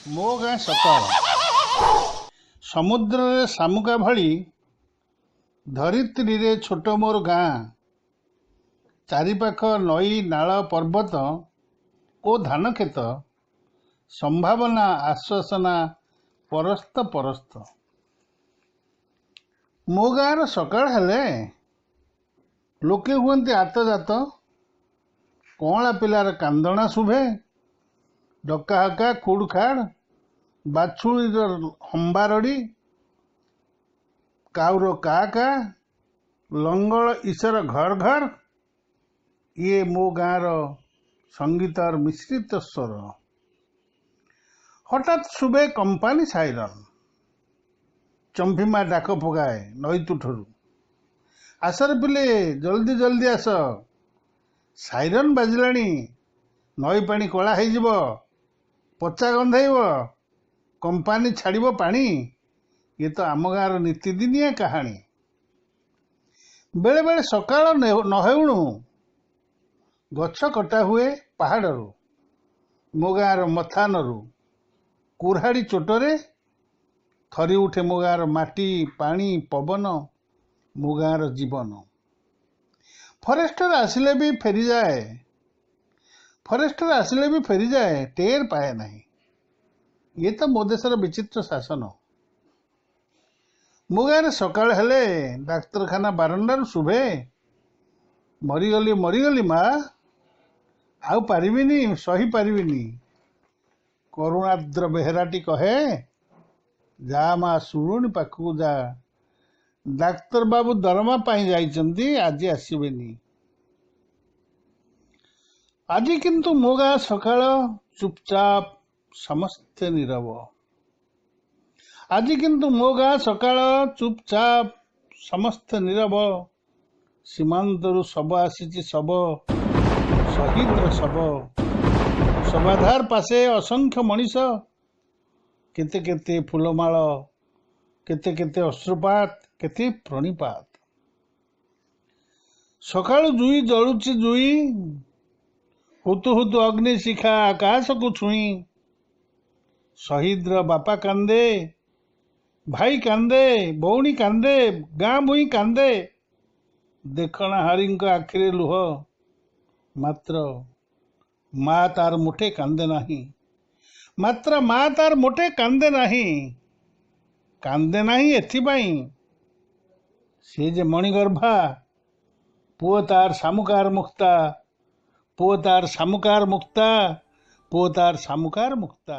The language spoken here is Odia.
ମୋ ଗାଁ ସକାଳ। ସମୁଦ୍ରରେ ଶାମୁକା ଭଳି ଧରିତ୍ରୀରେ ଛୋଟ ମୋର ଗାଁ। ଚାରିପାଖ ନଈ, ନାଳ, ପର୍ବତ ଓ ଧାନକ୍ଷେତ। ସମ୍ଭାବନା ଆଶ୍ୱାସନା ପରସ୍ତ ପରସ୍ତ। ମୋ ଗାଁର ସକାଳ ହେଲେ ଲୋକେ ହୁଅନ୍ତି ଆତଯାତ। କଅଁଳା ପିଲାର କାନ୍ଦଣା ଶୁଭେ, ଡକାହକା, ଖୁଡ଼ଖାଡ଼, ବାଛୁରୀର ହମ୍ବାରଡ଼ି, କାଉର କା କା, ଲଙ୍ଗଳ ଈଶର ଘର ଘର। ଇଏ ମୋ ଗାଁର ସଙ୍ଗୀତର ମିଶ୍ରିତ ସ୍ୱର। ହଠାତ୍ ଶୁଭେ କମ୍ପାନୀ ସାଇରନ୍। ଚମ୍ପିମା ଡାକ ପକାଏ ନଈ ତୁଠରୁ, ଆସରେ ପିଲେ, ଜଲ୍ଦି ଜଲ୍ଦି ଆସ, ସାଇରନ୍ ବାଜିଲାଣି, ନଈ ପାଣି କଳା ହେଇଯିବ, ପଚା ଗନ୍ଧେଇବ, କମ୍ପାନୀ ଛାଡ଼ିବ ପାଣି। ଇଏ ତ ଆମ ଗାଁର ନିତିଦିନିଆ କାହାଣୀ। ବେଳେବେଳେ ସକାଳ ନହେଉଣୁ ଗଛ କଟା ହୁଏ ପାହାଡ଼ରୁ, ମୋ ଗାଁର ମଥାନରୁ। କୁରାଢ଼ି ଚୋଟରେ ଥରି ଉଠେ ମୋ ଗାଁର ମାଟି, ପାଣି, ପବନ, ମୋ ଗାଁର ଜୀବନ। ଫରେଷ୍ଟର ଆସିଲେ ବି ଫେରିଯାଏ, ଫରେଷ୍ଟର ଆସିଲେ ବି ଫେରିଯାଏ, ଟେର ପାଏ ନାହିଁ। ଇଏ ତ ମୋ ଦେଶର ବିଚିତ୍ର ଶାସନ। ମୋ ଗାଁରେ ସକାଳ ହେଲେ ଡାକ୍ତରଖାନା ବାରଣ୍ଡାରୁ ଶୁଭେ, ମରିଗଲି ମରିଗଲି ମା, ଆଉ ପାରିବିନି, ସହି ପାରିବିନି। କରୁଣାଦ୍ର ବେହେରାଟି କହେ, ଯା ମା ସୁରୁଣୀ ପାଖକୁ ଯା, ଡାକ୍ତର ବାବୁ ଦରମା ପାଇଁ ଯାଇଛନ୍ତି, ଆଜି ଆସିବେନି। ଆଜି କିନ୍ତୁ ମୋ ଗାଁ ସକାଳ ଚୁପଚାପ, ସମସ୍ତେ ନୀରବ। ଆଜି କିନ୍ତୁ ମୋ ଗାଁ ସକାଳ ଚୁପଚାପ, ସମସ୍ତେ ନୀରବ। ସୀମାନ୍ତରୁ ଶବ ଆସିଛି, ଶବ, ଶହୀଦର ଶବ। ଶବାଧାର ପାଶେ ଅସଂଖ୍ୟ ମଣିଷ, କେତେ କେତେ ଫୁଲମାଳ, କେତେ କେତେ ଅଶ୍ରୁପାତ, କେତେ ପ୍ରଣିପାତ। ସକାଳୁ ଜୁଇ ଜଳୁଛି ଜୁଇ, ହୁତୁ ହୁତୁ ଅଗ୍ନି ଶିଖା ଆକାଶକୁ ଛୁଇଁ। ଶହୀଦର ବାପା କାନ୍ଦେ, ଭାଇ କାନ୍ଦେ, ଭଉଣୀ କାନ୍ଦେ, ଗାଁ ଭୂଇଁ କାନ୍ଦେ। ଦେଖଣାହାରୀଙ୍କ ଆଖିରେ ଲୁହ, ମାତ୍ର ମା ତାର ମୋଟେ କାନ୍ଦେ ନାହିଁ। ମାତ୍ର ମା ତାର ମୋଟେ କାନ୍ଦେ ନାହିଁ। କାନ୍ଦେ ନାହିଁ ଏଥିପାଇଁ, ସେ ଯେ ମଣିଗର୍ଭା, ପୁଅ ତାର ଶାମୁକାର ମୁକ୍ତା, ପୁଅ ତାର ଶାମୁକାର ମୁକ୍ତା, ପୁଅ ତାର ଶାମୁକାର ମୁକ୍ତା।